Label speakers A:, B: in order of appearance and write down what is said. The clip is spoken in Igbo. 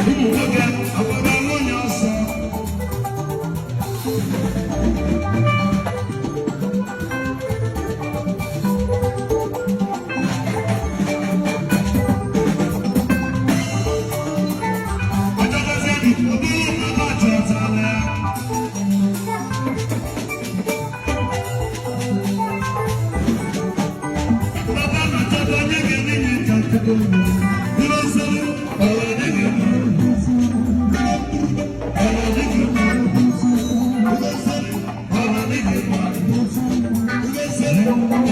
A: Ụmụ nwoke agbara nwunye ọsọ. Ọjọbazie dị ọ bụrụ na ọ chọtara ya. Baba na-achọta onye ga-enye ya ntakịrị. Ihe nsogbu, ọrụ adịghị mma. Ọrụ adịghị mma. Ihe nsogbu, ọrụ adịghị mma. Ihe nsogbu,